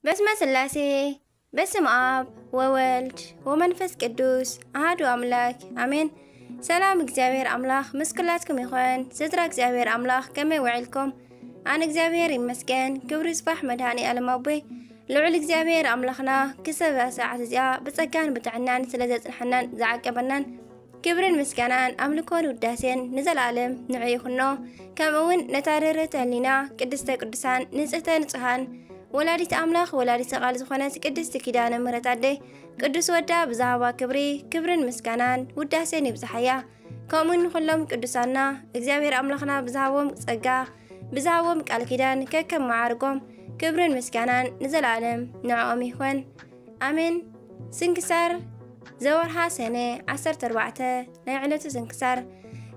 በስመ ስላሴ፣ በስም ኣብ ወወልድ ወመንፈስ ቅዱስ ኣሃዱ ኣምላክ ኣሜን። ሰላም እግዚኣብሔር ኣምላኽ ምስ ኩላትኩም ይኹን። ስድራ እግዚኣብሔር ኣምላኽ ከመይ ውዒልኩም? ኣነ እግዚኣብሔር ይመስገን፣ ክብሪ ይስፋሕ መድኃኔ ዓለም ኣቦይ። ልዑል እግዚኣብሔር ኣምላኽና ክሰብ ሰዓት እዚኣ ብጸጋን ብጥዕናን ስለ ዘጽንሐናን ዝዓቀበናን ክብርን ምስጋናን ኣምልኮን ውዳሴን ንዘለኣለም ንዑ ይኹኖ። ከምኡ እውን ነታ ርህርህተ ህሊና ቅድስተ ቅዱሳን ንጽህተ ንጹሃን ወላዲት ኣምላኽ ወላዲተ ቃል ዝኾነት ቅድስቲ ኪዳነ ምሕረት ኣደይ ቅዱስ ወዳ ብዝሃባ ክብሪ ክብርን ምስጋናን ውዳሴን ይብዝሓያ። ከምኡ ንኹሎም ቅዱሳና እግዚኣብሔር ኣምላኽና ብዝሃቦም ጸጋ ብዝሃቦም ቃል ኪዳን ከከም መዓርጎም ክብርን ምስጋናን ንዘለኣለም ንዕኦም ይኹን። ኣሜን። ስንክሳር ዘወርሃ ሰነ ዓሰርተ ኣርባዕተ። ናይ ዕለቱ ስንክሳር።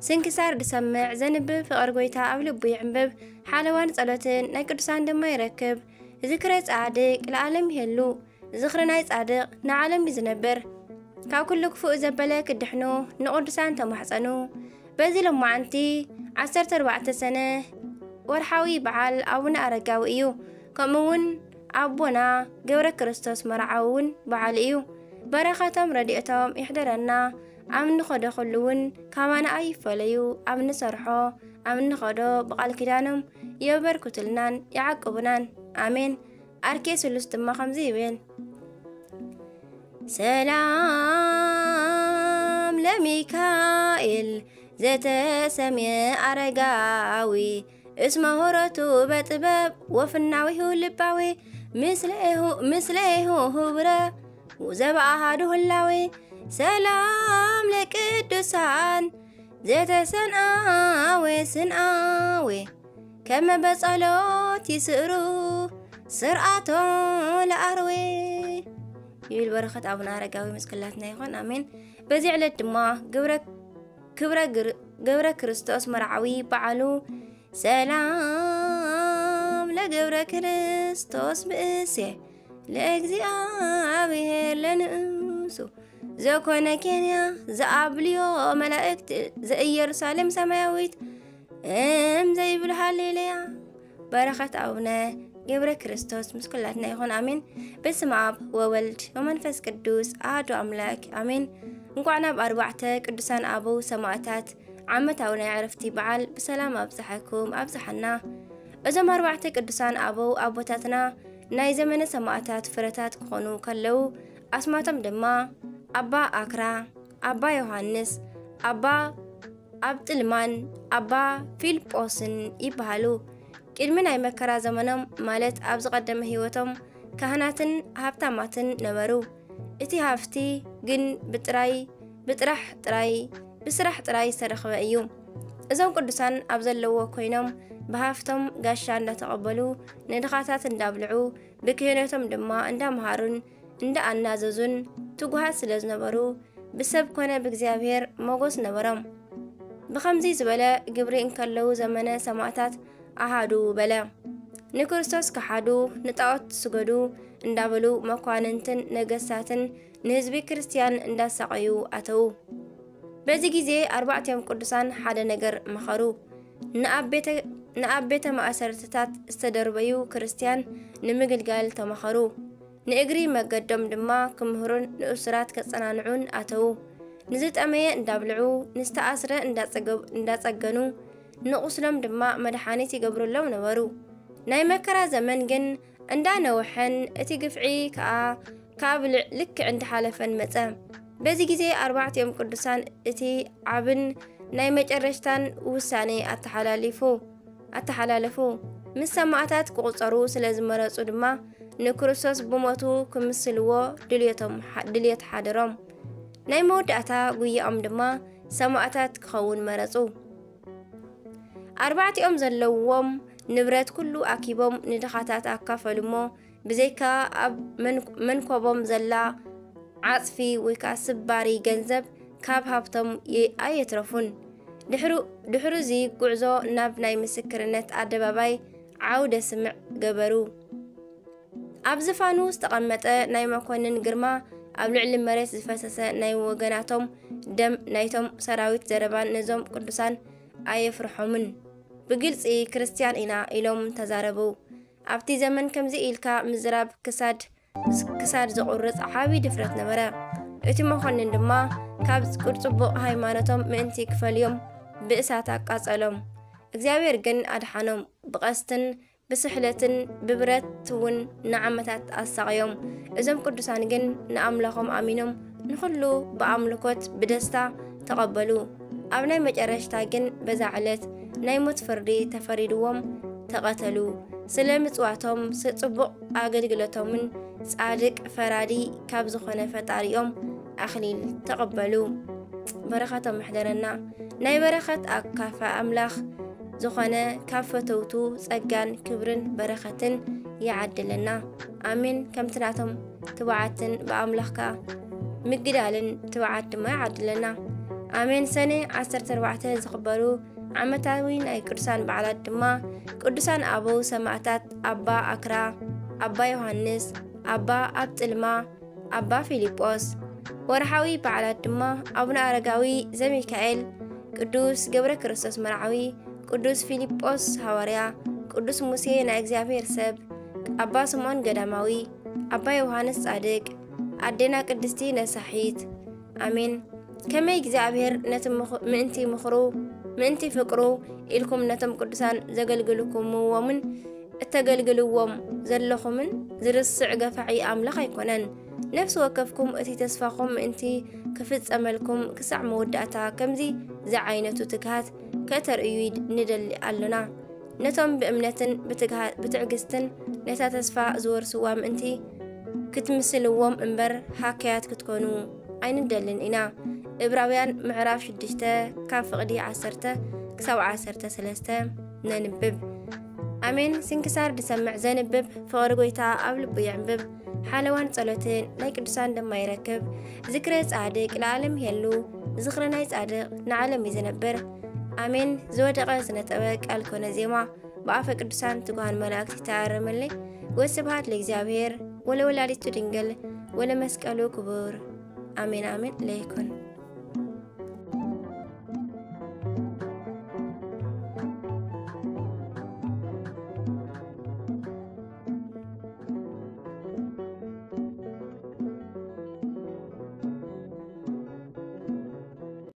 ስንክሳር ዝሰምዕ ዘንብብ ፍቕሪ ጎይታ ኣብ ልቡ ይዕንብብ፣ ሓለዋን ጸሎትን ናይ ቅዱሳን ድማ ይረክብ። ዝክረ ጻድቅ ለዓለም ይሄሉ፣ ዝኽሪ ናይ ጻድቅ ንዓለም እዩ ዝነብር። ካብ ኩሉ ክፉእ ዘበለ ክድሕኑ ንቅዱሳን ተማሕጸኑ። በዚ ሎማዓንቲ ዓሰርተ ኣርባዕተ ሰነ ወርሓዊ በዓል ኣቡነ ኣረጋዊ እዩ። ከምኡ እውን ኣቦና ገብረ ክርስቶስ መርዓዊ እውን በዓሉ እዩ። በረኸቶም ረድኤቶም ይሕደረና። ኣብ እንኸዶ ኩሉ እውን ካባና ኣይፈለዩ። ኣብ እንሰርሖ ኣብ እንኸዶ ብቃል ኪዳኖም የበርክቱልናን ይዓቅቡናን። ኣሜን። ኣርኬ ስሉስ ድማ ከምዚ ይብል። ሰላም ለሚካኤል ዘተሰምየ ኣረጋዊ እስመ ሆረቱ በጥበብ ወፍናዊሁ ልባዊ ምስሌሁ ምስሌሁ ህብረ ዘበኣሃዱ ህላዊ ሰላም ለቅዱሳን ዘተሰንኣወ ስንኣወ ከመ በጸሎት ይስእሩ ስርዓቶ ለኣርዌ ይብል። በረኸት ኣቡነ ኣረጋዊ ምስ ኩላትና ይኹን። ኣሜን። በዚ ዕለት ድማ ግብረ ክብረ ግር- ገብረ ክርስቶስ መርዓዊ በዓሉ ሰላም ለገብረ ክርስቶስ ብእሴ ለእግዚኣብሔር ለንእሱ ዘኮነ ኬንያ ዘኣብልዮ መላእክት ዘኢየሩሳሌም ሰማያዊት እም ዘይብል ሃሌሉያ። በረኸት ኣቡነ ገብረ ክርስቶስ ምስ ኩላትና ይኹን። ኣሜን። በስመ ኣብ ወወልድ ወመንፈስ ቅዱስ ኣሐዱ ኣምላክ ኣሜን። እንኳዕ ናብ ኣርባዕተ ቅዱሳን ኣበው ሰማዕታት ዓመታዊ ናይ ዕረፍቲ በዓል ብሰላም ኣብዝሓኩም ኣብዝሓና። እዞም ኣርባዕተ ቅዱሳን ኣበው ኣቦታትና ናይ ዘመነ ሰማዕታት ፍረታት ክኾኑ ከለዉ ኣስማቶም ድማ ኣባ ኣክራ፣ ኣባ ዮሃንስ፣ ኣባ ኣብጥልማን ኣባ ፊልጶስን ይበሃሉ። ቅድሚ ናይ መከራ ዘመኖም ማለት ኣብ ዝቐደመ ህይወቶም ካህናትን ሃብታማትን ነበሩ። እቲ ሃፍቲ ግን ብጥራይ ብጥራሕ ጥራይ ብስራሕ ጥራይ ዝተረኽበ እዩ። እዞም ቅዱሳን ኣብ ዘለዎ ኮይኖም ብሃፍቶም ጋሻ እንዳተቐበሉ ንድኻታት እንዳብልዑ ብክህነቶም ድማ እንዳምሃሩን እንዳኣናዘዙን ትጉሃት ስለ ዝነበሩ ብሰብ ኮነ ብእግዚኣብሔር ሞጎስ ነበሮም። ብኸምዚ ዝበለ ግብሪ እንከለዉ ዘመነ ሰማእታት ኣሃዱ በለ። ንክርስቶስ ከሓዱ ንጣዖት ስገዱ እንዳበሉ መኳንንትን ነገስታትን ንህዝቢ ክርስትያን እንዳሳቐዩ ኣተዉ። በዚ ግዜ ኣርባዕቲኦም ቅዱሳን ሓደ ነገር መኸሩ። ንኣብ ቤተ ንኣብ ቤተ ማእሰርትታት ዝተደርበዩ ክርስትያን ንምግልጋል ተማኸሩ። ንእግሪ መገዶም ድማ ክምህሩን ንእሱራት ከጸናንዑን ኣተዉ። ንዝጠመየ እንዳብልዑ ንዝተኣስረ እንዳጸገብ እንዳጸገኑ ንቑስሎም ድማ መድሓኒት ይገብሩሎም ነበሩ። ናይ መከራ ዘመን ግን እንዳነወሐን እቲ ግፍዒ ከኣ ካብ ልክዕ እንዳሓለፈን መጸ። በዚ ግዜ ኣርባዕቲኦም ቅዱሳን እቲ ዓብን ናይ መጨረሽታን ውሳኔ ኣተሓላሊፉ ኣተሓላለፉ። ምስ ሰማእታት ክቑጸሩ ስለ ዝመረጹ ድማ ንክርስቶስ ብሞቱ ክምስልዎ ድልየቶም ድልየት ሓደሮም። ናይ መወዳእታ ጉያኦም ድማ ሰማእታት ክኸውን መረጹ። ኣርባዕቲኦም ዘለውዎም ንብረት ኩሉ ኣኪቦም ንድኻታት ኣካፈሉ እሞ ብዘይካ ኣብ መንኮቦም ዘላ ዓጽፊ ወይ ከዓ ስባሪ ገንዘብ ካብ ሃብቶም ኣየትረፉን። ድሕሩ ድሕሩ እዚ ጉዕዞ ናብ ናይ ምስክርነት ኣደባባይ ዓውደ ስምዕ ገበሩ። ኣብ ዝፋኑ ዝተቐመጠ ናይ መኮንን ግርማ ኣብ ልዕሊ መሬት ዝፈሰሰ ናይ ወገናቶም ደም ናይቶም ሰራዊት ዘረባን ነዞም ቅዱሳን ኣየፍርሖምን። ብግልጺ ክርስትያን ኢና ኢሎም ተዛረቡ። ኣብቲ ዘመን ከምዚ ኢልካ ምዝራብ ክሳድ ክሳድ ዘቑርጽ ዓቢ ድፍረት ነበረ። እቲ መኮንን ድማ ካብ ጽቡቕ ሃይማኖቶም ምእንቲ ክፈልዮም ብእሳት ኣቃጸሎም። እግዚኣብሔር ግን ኣድሓኖም። ብቐስትን ብስሕለትን ብብረት እውን ንዓመታት ኣሳቐዮም። እዞም ቅዱሳን ግን ንኣምላኾም ኣሚኖም ንኹሉ ብኣምልኮት ብደስታ ተቐበሉ። ኣብ ናይ መጨረሽታ ግን በዛ ዕለት ናይ ሞት ፍርዲ ተፈሪድዎም ተቐተሉ። ስለ ምጽዋቶም፣ ስለ ጽቡቕ ኣገልግሎቶምን ጻድቅ ፈራዲ ካብ ዝኾነ ፈጣሪኦም ኣኽሊል ተቐበሉ። በረኸቶም ይሕደረና። ናይ በረኸት ኣካፋ ኣምላኽ ዝኾነ ካብ ፈተውቱ ጸጋን ክብርን በረኸትን ይዓድለና። ኣሜን። ከምቲ ናቶም ትብዓትን ብኣምላኽካ ምግዳልን ትብዓት ድማ ይዓድለና። ኣሜን። ሰኔ ዓሰርተ ኣርባዕተ ዝኽበሩ ዓመታዊ ናይ ቅዱሳን በዓላት ድማ ቅዱሳን ኣበው ሰማዕታት ኣባ ኣክራ፣ ኣባ ዮሃንስ፣ ኣባ ኣብጥልማ፣ ኣባ ፊልጶስ። ወርሓዊ በዓላት ድማ ኣቡነ ኣረጋዊ ዘሚካኤል፣ ቅዱስ ገብረ ክርስቶስ መርዓዊ፣ ቅዱስ ፊልጶስ ሃዋርያ፣ ቅዱስ ሙሴ ናይ እግዚኣብሔር ሰብ፣ ኣባ ስምዖን ገዳማዊ፣ ኣባ ዮሃንስ ጻድቅ፣ ኣዴና ቅድስቲ ነሳሒት። ኣሜን። ከመይ እግዚኣብሔር ነቲ ምኽ-፣ ምእንቲ ምኽሩ፣ ምእንቲ ፍቅሩ ኢልኩም ነቶም ቅዱሳን ዘገልግልኩምዎምን እተገልግልዎም ዘለኹምን ዝርስዕ ገፋዒ ኣምላኽ ኣይኮነን። ነፍሲ ወከፍኩም እቲ ተስፋኹም ምእንቲ ክፍጸመልኩም ክሳዕ መወዳእታ ከምዚ ዝዓይነቱ ትግሃት ከተርእዩ ንደሊ ኣሎና። ነቶም ብእምነትን ብትግሃ-፣ ብትዕግስትን ነታ ተስፋ ዝወርስዋ ምእንቲ ክትምስልዎም እምበር ሃከያት ክትኮኑ ኣይንደልን ኢና። እብራውያን ምዕራፍ ሽዱሽተ ካብ ፍቕዲ ዓሰርተ ክሳብ ዓሰርተ ሰለስተ ነንብብ። ኣሜን። ስንክሳር ዝሰምዕ ዘንብብ ፍቕሪ ጎይታ ኣብ ልቡ የዕንብብ። ሓለዋን ጸሎትን ናይ ቅዱሳን ድማ ይረክብ። ዝክረ ጻድቅ ለዓለም ይሄሉ፣ ዝኽረ ናይ ጻድቅ ንዓለም እዩ ዝነብር። ኣሜን። ዝወደቐ ዝነጠበ ቃል ኮነ ዜማ ብኣፈ ቅዱሳን ትጉሃን መላእክት ይተኣረመለይ። ወስብሐት ለእግዚኣብሔር ወለወላዲቱ ድንግል ወለመስቀሉ ክቡር። ኣሜን ኣሜን ለይኩን።